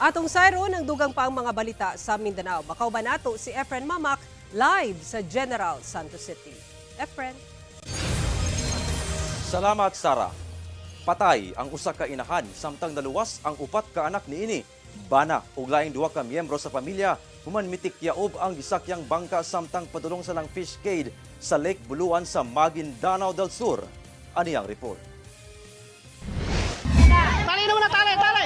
Atong sayron ang dugang pa ang mga balita sa Mindanao. Makauban nato si Efren Mamac live sa General Santos City. Efren. Salamat, Sara. Patay ang usa ka inahan samtang naluwas ang upat ka anak niini. Bana ug laing duha ka miyembro sa pamilya human mitikyaob ang gisakyang bangka samtang padulong sa lang fishcade sa Lake Buluan sa Maguindanao del Sur. Ani ang report. Tali na muna, tali, tali!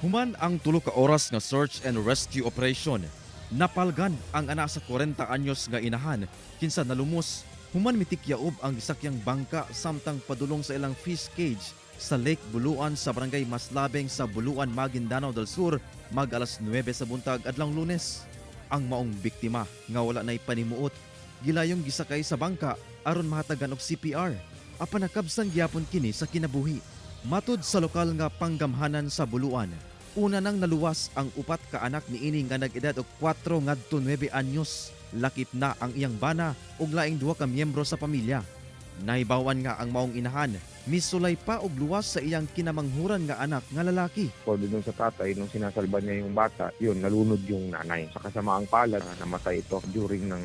Human ang 3 ka oras nga search and rescue operation, napalgan ang ana sa 40 anyos nga inahan kinsa nalumos human mitikyaob ang gisakyang bangka samtang padulong sa ilang fish cage sa Lake Buluan sa Barangay Maslabeng sa Buluan, Maguindanao del Sur mag alas 9 sa buntag adlawng Lunes. Ang maong biktima nga wala nay panimuot gilayong gisakay sa bangka aron mahatagan og CPR. Apan nakabsan gyapon kini sa kinabuhi. Matud sa lokal nga panggamhanan sa Buluan, una nang naluwas ang upat ka anak niini nga nag-edad og 4 ngadto 9 anyos. Lakip na ang iyang bana ug laing duha ka miyembro sa pamilya. Nahibawan nga ang maong inahan, misulay pa og luwas sa iyang kinamanghuran nga anak nga lalaki. According dun sa tatay, nung sinasalba niya yung bata, yun, nalunod yung nanay. Sa kasamaang palad, namatay ito during ng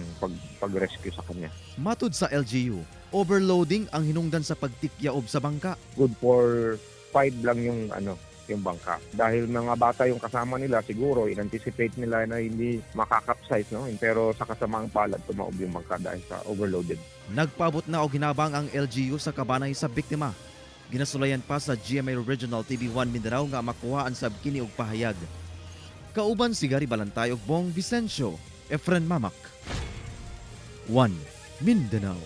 pag-rescue sa kanya. Matud sa LGU, overloading ang hinungdan sa pagtikyaob sa bangka. Good for five lang yung ano, yung bangka. Dahil mga bata yung kasama nila, siguro in-anticipate nila na hindi makakapsize, no? Pero sa kasamaang palad, tumaob yung bangka dahil sa overloaded. Nagpaabot na og hinabang ang LGU sa kabanay sa biktima. Ginasulayan pa sa GMA Regional TV1 Mindanao nga makuhaan sab kini og pahayag. Kauban si Gary Balantay ug Bong Vicencio, Efren Mamac. 1 Mindanao.